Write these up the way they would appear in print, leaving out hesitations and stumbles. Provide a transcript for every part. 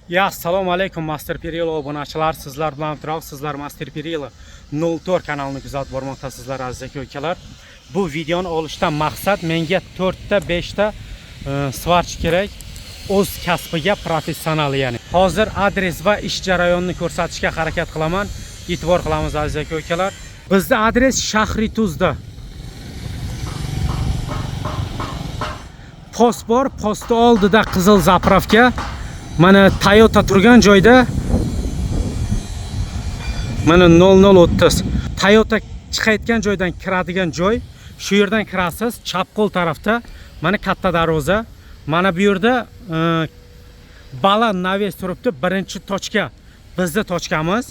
Ya assalomu alaykum Master Pirilo obunachilar, sizlar bilan Turoq, sizlar Master Pirilo 04 kanalini kuzatib bormoqdasizlar aziz aka ukalar. Bu videoni olishdan maqsad menga 4 ta 5 ta svarchi kerak. O'z kasbiga professional ya'ni. Hozir adres va ish jarayonini ko'rsatishga harakat qilaman. E'tibor qilamiz aziz aka ukalar. Bizda adres Shahrituzda. Post bor, postni oldida qizil заправка. Mana Toyota turgan joyda mana 0030 Toyota chiqayotgan joydan kiradigan joy. Shu yerdan kirasiz, chap qo'l tarafda mana katta darvoza. Mana bu yerda baland naves turibdi, birinchi tochka. Bizni tochkamiz.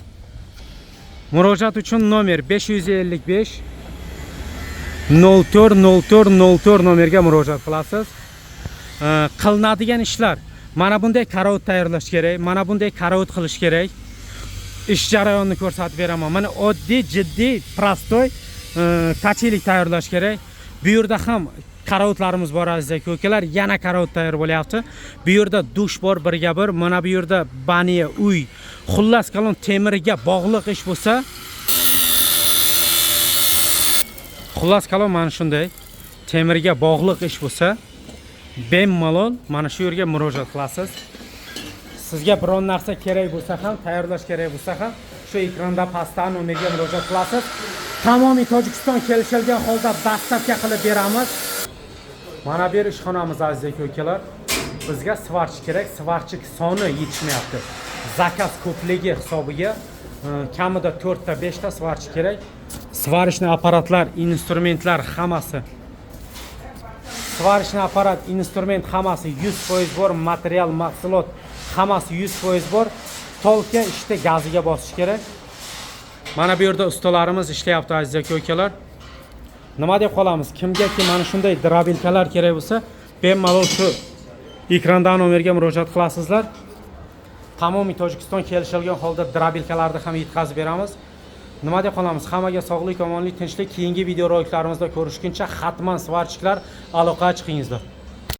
Murojaat uchun nomer 555 04 04 04 nomerga murojaat qilasiz. Qilinadigan ishlar mana bunday karavot tayyorlash kerak, mana bunday karavot qilish kerak. Ish jarayonini ko'rsatib beraman. Mana oddiy, jiddiy, простой kachilik tayyorlash kerak. Bu yerda ham karavotlarimiz bor aziz aka ukalar, yana karavot tayyor bo'lyapti. Bu yerda dush bor birga bir, mana bu yerda baniya, uy. Xullas kalom temirga bog'liq ish bo'lsa, xullas kalom mana shunday temirga bog'liq ish bo'lsa, bemalol mana shu yerga murojaat qilasiz. Sizga biron narsa kerak bo'lsa ham, tayyorlash kerak bo'lsa ham, shu ekranda pastda nomerga murojaat qilasiz. Tamomiy Tojikiston kelishilgan holda доставка qilib beramiz. Mana bu yer ishxonamiz aziz aka ukalar. Bizga svarchi kerak, svarchik soni yetishmayapti. Заказ ko'pligi hisobiga kamida 4 ta 5 ta svarchi kerak. Сварочный apparatlar, instrumentlar hammasi. Сварочный apparat, instrument hammasi 100% bor, material, mahsulot hammasi 100% bor. Только ishda gaziga bosish kerak. Mana bu yerda ustalarimiz ishlayapti aziz aka ukalar. Nima deb qolamiz? Kimgaki mana shunday дробилка lar kerak bo'lsa, bemalol shu ekrandagi nomerga murojaat qilasizlar. Tamomiy Tojikiston kelishilgan holda дробилка larni ham yetkazib beramiz. Nima deb qolamiz? Hammaga sog'lik, omonlik, tinchlik. Keyingi videoroliklarimizda ko'rishguncha hatman svarchiklar aloqaga chiqingizlar.